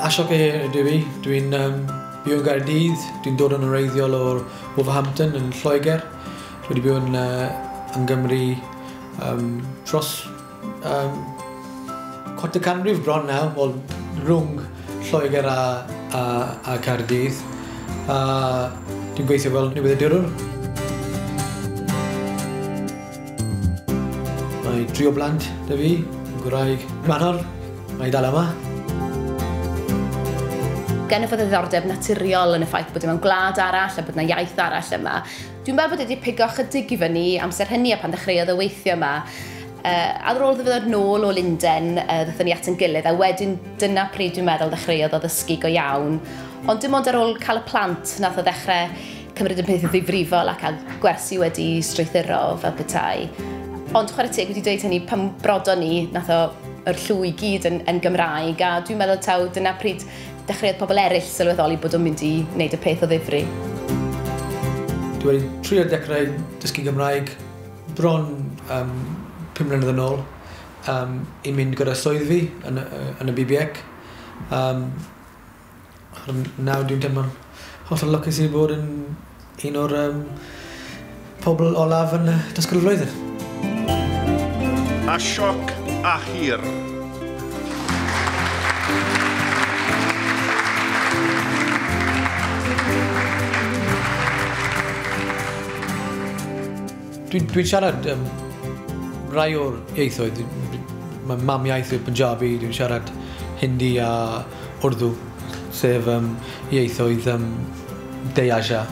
Ashok Ahir ydw i. Dwi'n byw yn Gaerdydd. Dwi'n dod yn wreiddiol o'r Wolverhampton yn Lloegr. Dwi wedi byw yn Gymru dros cwarter canrif bron nawr, wel, rhwng Lloegr a Caerdydd. A dwi'n gweithio fel newyddiadurwr. Mae 3 o blant 'da fi, gwraig Manor, mae dal yma. Gen i fod ddiddordeb naturiol yn y ffaith bod e mewn gwlad arall a bod yna iaith arall yma. Dwi'n meddwl bod e wedi pigo chydig i fyny amser hynny a pan ddechreuodd o weithio yma. Ar ôl iddo fe ddod nôl o Lunden, ddaethon ni at ein gilydd, a wedyn dyna pryd dwi'n meddwl ddechreuodd o ddysgu go iawn. Ond dim ond ar ôl cael y plant nath o ddechrau cymryd y peth yn ddifrifol a cael gwersi wedi strwythuro fel petai. Ond chwarae teg wedi dweud hynny, pan brodon ni, nath o yr llw i gyd yn Gymraeg, a dwi'n meddwl taw dyna pryd dechreuodd pobl eraill sylweddoli bod o'n mynd i wneud y peth o ddifri. Dwi wedi trio dechrau dysgu Gymraeg bron 5 mlynedd yn ôl i mynd gyda swydd fi yn y BBEC. Nawr dwi'n teimlo'n hollol lwcus i bod yn un o'r pobl olaf yn dysgu'r flwyddyn. Ashok Ahir. Dwi'n siarad rai o'r ieithoedd. Mae mam iaith yw Punjabi, dwi'n siarad Hindi a Urdu, sef ieithoedd De Asia.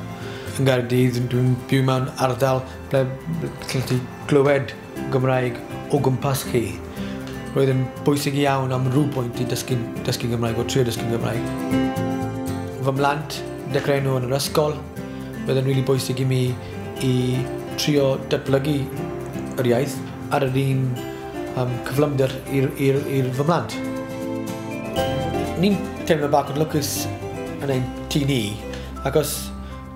Yn Gaerdydd, dwi'n byw mewn ardal ble gallwch chi glywed Gymraeg o gwmpas chi. Roedd yn bwysig iawn am rhyw bwynt i dysgu Gymraeg, o trio dysgu Gymraeg. Fy mhlant, dechrau nhw yn yr ysgol, roedd yn rili bwysig i mi i trio datblygu yr iaith ar yr un cyflymder i'r fy mhlant. Ni'n teimlo bach yn lwcus yn ein tŷ ni, achos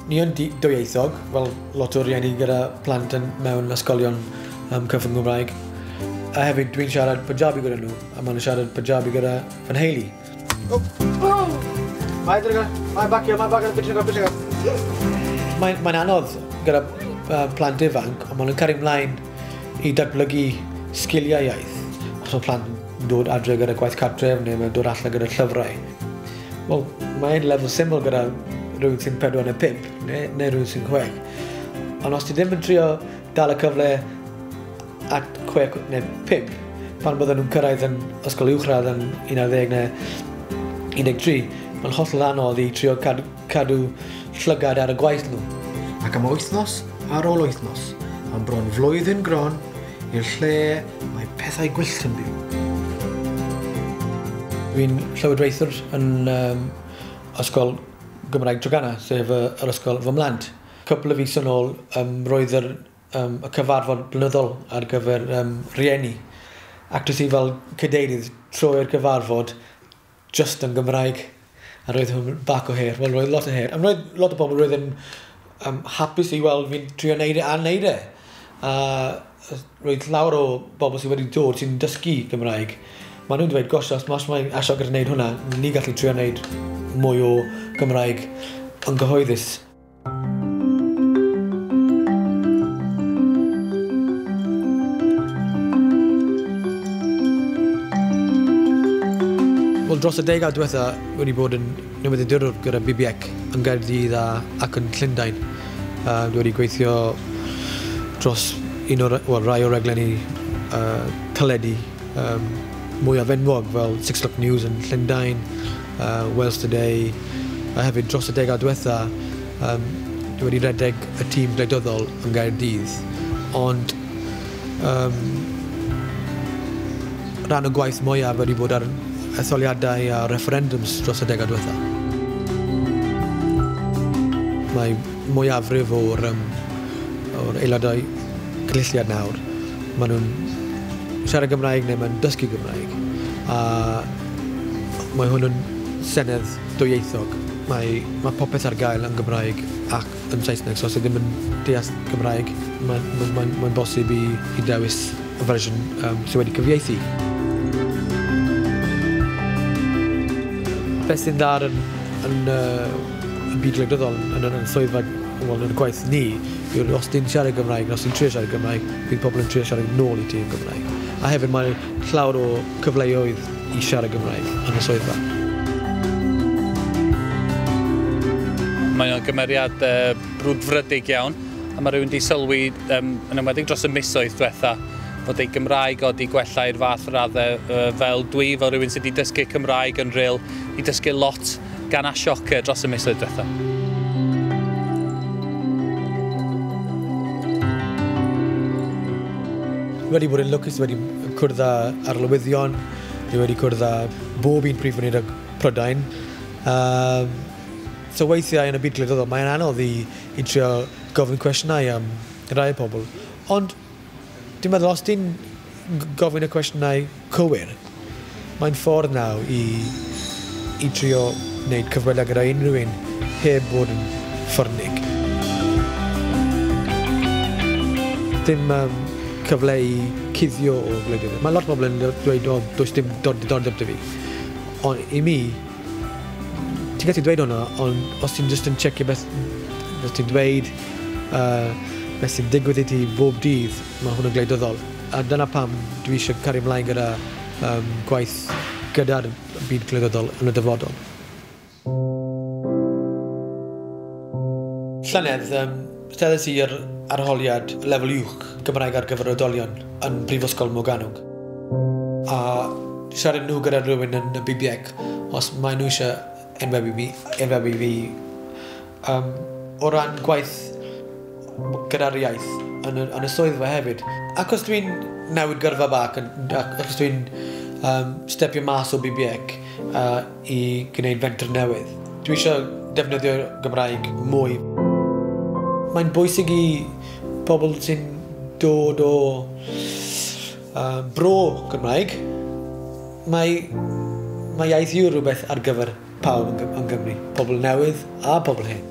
ni yn dwyieithog, fel lot o rieni gyda plant mewn ysgolion cyfrwng Gymraeg. A hefyd dwi'n siarad Punjabi gyda nhw, a maen nhw'n siarad Punjabi gyda fy nheulu. Mae'n anodd gyda plant ifanc, ond maen nhw'n cario ymlaen i datblygu sgiliau iaith. Os mae plant yn dod adre gyda gwaith cartref neu mae'n dod allan gyda llyfrau. Wel, mae'n lefel syml gyda rhywun sy'n 4 neu 5 neu rhywun sy'n 6. Ond os ti ddim yn trio dal y cyfle at 6 neu 5, pan bydden nhw'n cyrraedd yn ysgol uwchradd yn 11 neu 13, mae'n hollol anodd i trio cadw llygad ar y gwaith nhw. Ac am wythnos ar ôl wythnos, am bron flwyddyn gron, i'r lle mae pethau gwyllt yn byw. Dwi'n llywodraethwr yn ysgol Gymraeg Treganna, sef yr ysgol fy mhlant. Cwpl o fis yn ôl, roedd y cyfarfod blynyddol ar gyfer rhieni. Ac dwi fel cadeirydd troi'r cyfarfod just yn Gymraeg. A roedd hwn bach o her. Wel, roedd lot o her. A roedd lot o bobl roedd yn hapus i weld fi'n trio neud e a neud e. A roedd llawer o bobl sydd wedi dod sy'n dysgu Gymraeg. Maen nhw'n dweud, gosh, os mae Ashok yn gwneud hwnna, ni gallu trio wneud mwy o Gymraeg yn gyhoeddus. Wel, dros y degawd diwetha, wedi bod yn newyddiadurwr gyda BBEC yn Gaerdydd ac yn Llundain. Dwi wedi gweithio dros un o'r, well, rai o raglenni teledu mwyaf enwog fel Six O'Clock News yn Llundain, Wales Today, a hefyd dros y degawd diwetha, dwi wedi redeg y tîm gwleidyddol yn Gaerdydd. Ond rhan o gwaith mwyaf wedi bod ar etholiadau a referendums dros y degawd diwetha. Mae mwyafrif o'r aelodau cynulliad nawr, maen nhw'n siarad Gymraeg neu maen dysgu Gymraeg. A mae hwn yn senedd dwyieithog. Mae popeth ar gael yn Gymraeg ac yn Saesneg, so os ydym yn deall Gymraeg, mae'n bosib i dewis y fersiwn sydd wedi cyfieithu. Beth sy'n dda yn y byd gwleidyddol, yn swyddfa, wel, yn y gwaith ni, yw os ti'n siarad Gymraeg, os ti'n trio siarad Gymraeg, bydd pobl yn trio siarad nôl i ti yn Gymraeg. A hefyd mae llawer o cyfleoedd i siarad Gymraeg yn y swyddfa. Mae o'n gymeriad brwdfrydig iawn, a mae rhywun wedi sylwi yn enwedig dros y misoedd diwetha fod ei Gymraeg o di gwella i'r fath raddau fel dwi, fel rhywun sydd wedi dysgu Cymraeg yn real, i dysgu lot gan Ashok dros y misoedd diwetha. Wedi bod yn lwcus, wedi cwrdd â arlywyddion, dwi wedi cwrdd â bob un prif weinidog Prydain. So weithiau yn y byd gwleidyddol, mae'n anodd i trio gofyn cwestiynau am rai pobl. Ond dwi'n meddwl, os ti'n gofyn y cwestiynau cywir, mae'n ffordd nawr i trio wneud cyfweliad gyda unrhyw un heb bod yn ffyrnig. Dim cyfle i cuddio o gwleidyddiaeth. Mae lot o bobl yn dweud, o, does dim diddordeb 'da fi. Ond i mi, ti'n gallu dweud hwnna, ond os ti'n just yn checio beth ti'n dweud, beth sy'n digwydd i ti bob dydd, mae hwn yn gwleidyddol. A dyna pam dwi eisiau cario ymlaen gyda gwaith gyda'r byd gwleidyddol yn y dyfodol. Llynedd, steddais i i'r arholiad lefel uwch Gymraeg ar gyfer oedolion yn Brifysgol Morgannwg. A siarad nhw gyda rhywun yn y BBEC, os maen nhw eisiau enwebu fi o ran gwaith gyda'r iaith yn y swyddfa hefyd. Ac os dwi'n newid gyrfa bach, ac os dwi'n stepio mas o BBEC i gwneud fenter newydd, dwi eisiau defnyddio Gymraeg mwy. Mae'n bwysig i pobl sy'n dod o bro Gymraeg. Mae iaith yw rhywbeth ar gyfer pawb yn Gymru, pobl newydd a pobl hyn.